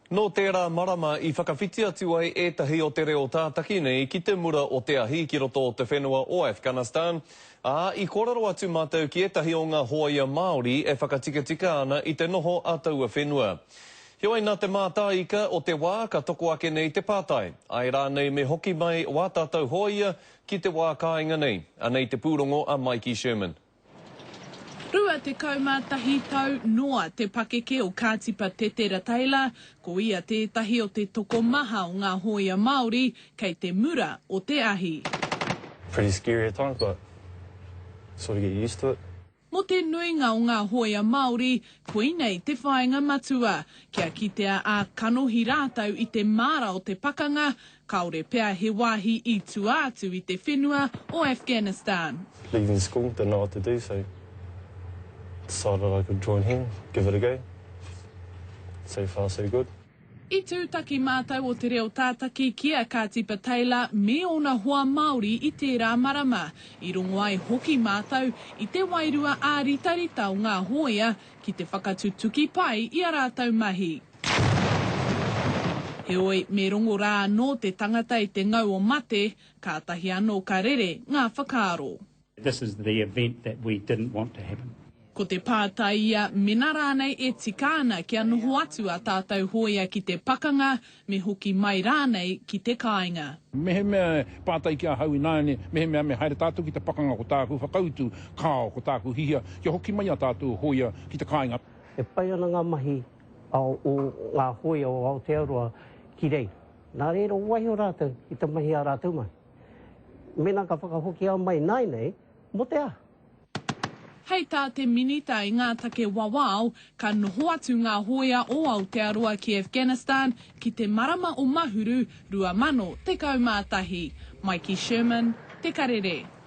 Nō tērā marama i whakawhiti atu ai ētahi o te reo tātaki nei ki te mura o te ahi ki roto o te whenua o Afghanistan, ā, i kōrero atu mātou ki ētahi o ngā hōia Māori e whakatikatika ana i te noho a taua whenua. Heoi nā te mātāika o te wā ka toko ake nei te pātai, āe rānei me hoki mai wā tātou hōia ki te wā kāinga nei? Anei te pūrongo a Maiki Sherman. 21 tau noa te pakeke o Kātipa Tetera Taylor, ko ia tētahi o te tokomaha o ngā hōia Māori kei te mura o te ahi. Pretty scary at times but sort of get used to it. Mō te nuinga o ngā hōia Māori, koinei te whāinga matua, kia kitea ā-kanohi rātou i te māra o te pakanga, Kāore pea he wāhi i tua atu i te whenua o Afghanistan. Leaving school, didn't know what to do so decided I could join here, give it a go. So far so good. I tūtaki mātou o Te Reo Tātaki ki a Kātipa Taylor me ōna hoa Māori i tērā marama. I rongo ai hoki mātou i te wairua āritarita o ngā hōia ki te whakatutuki pai i a rātou mahi. Heoi, me rongo rā anō te tangata i te ngau o mate, kātahi anō ka rere ngā whakaaro. This is the event that we didn't want to happen. Ko te pātai ia, mena rānei e tika ana kia noho atu ā tātou hōia ki te pakanga, me hoki mai rānei ki te kāinga. Mehemea e pātai ki ahau ināiane, mehemea me haere tātou ki te pakanga ko tāku whakautu, kāo, ko tāku hihia, kia hoki mai ā tātou hōia ki te kāinga. E pai ana ngā mahi o ngā hōia o Aotearoa ki reira. Nā reira waiho rātou ki te mahi ā rātou mahi. Mēnā ka whakahokia mai nāinei, mō te aha? Hei tā te Minita i ngā take wawao, ka noho atu ngā hōia o Aotearoa ki Afghanistan ki te marama o Mahuru 2011. Maiki Sherman, Te Karere.